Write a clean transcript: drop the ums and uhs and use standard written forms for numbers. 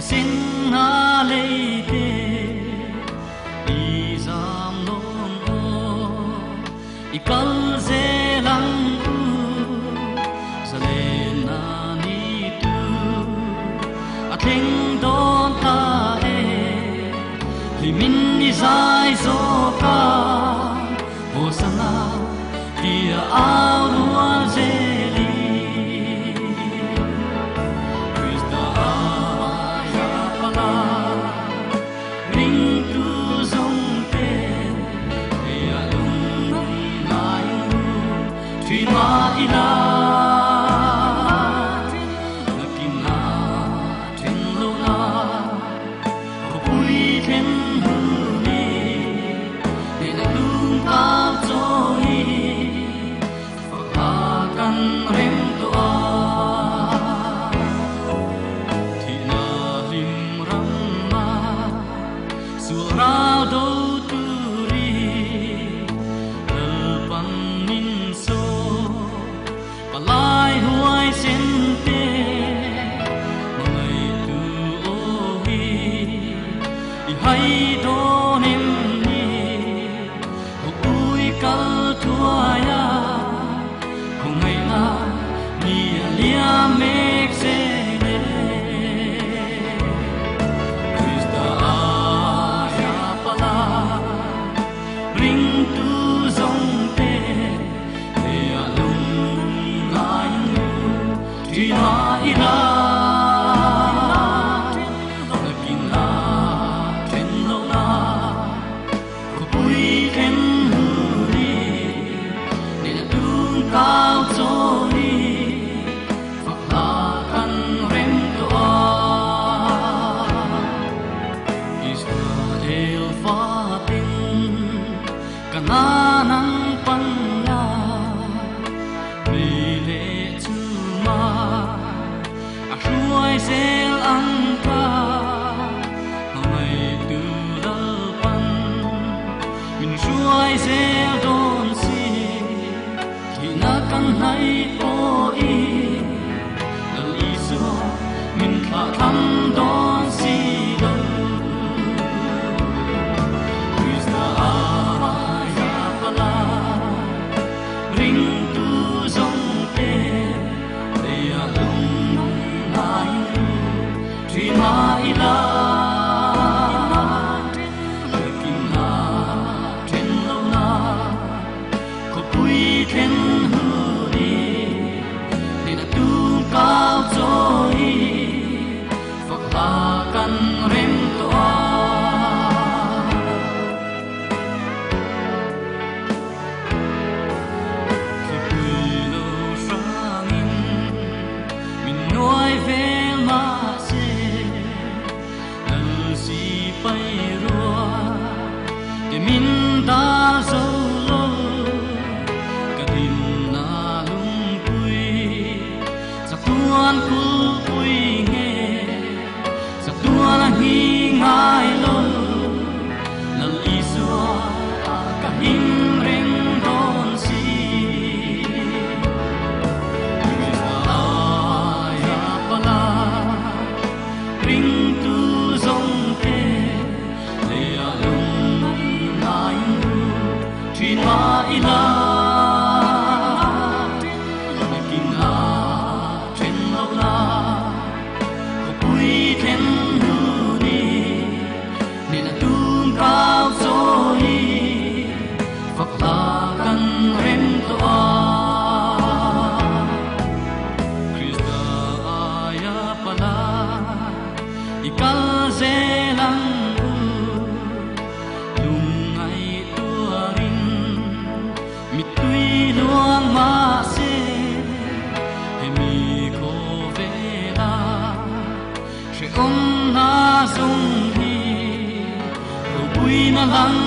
Sen na leite i zam lawng aw i kal zel ang u zalen na ni tu a thleng dawn ta e hlimin i zai zawk a Hosanna tia au rual zelin Krista aia pala ringtu zawng te leia lung ngai u thui mah ila nakin a then lo na khawpui thlen hun i hnehna lung kau chawi fak hla kan rem tawh a. Thihna hlim ramma sual ral do turi Lalpan min saw palai huai sen te hmangaihtu aw hi i hai dawn em ni khawpui kal thuai a khawngaihna ni a liam mek zel e. Krista aia pala ringtu zawng te leia lung ngai nu thui mah ila nakin a then lo na khawpui then hun i nena tung kau chawi fak hla kan rem tawh a. Israel fatin Kanaan an pan a, mei leh chuma a hruai zel ang kha hmangaihtu Lalpan min hruai zel dawn si. Thihna kan hnaih pawhin Lal Isua min thlah tham dawn si lo. Krista aia pala ringtu zawng te leia lung ngai u thui mah ila nakin a then lo na khawpui thlen hun i hnehna tung kau chawi fak hla kan rem tawh a. Thlipui lo hrangin min nuai vel mahse Lal sipai rua te min dal zo lo ka dinna lungpui chatuan kulpui nge chatuan a hi ngai lo Lal Isua ka him reng dawn si. Krista aia pala ringtu zawng te leia lung ngai u thui mah ila nakin a then lo na khawpui thlen hun i hnehna tung kau chawi fak hla kan rem tawh a. Krista aia pala i kal zel ang u lung ngai tuarin mittui luang mahse hemi khawvela hrehawm na zawng hi ropui na lang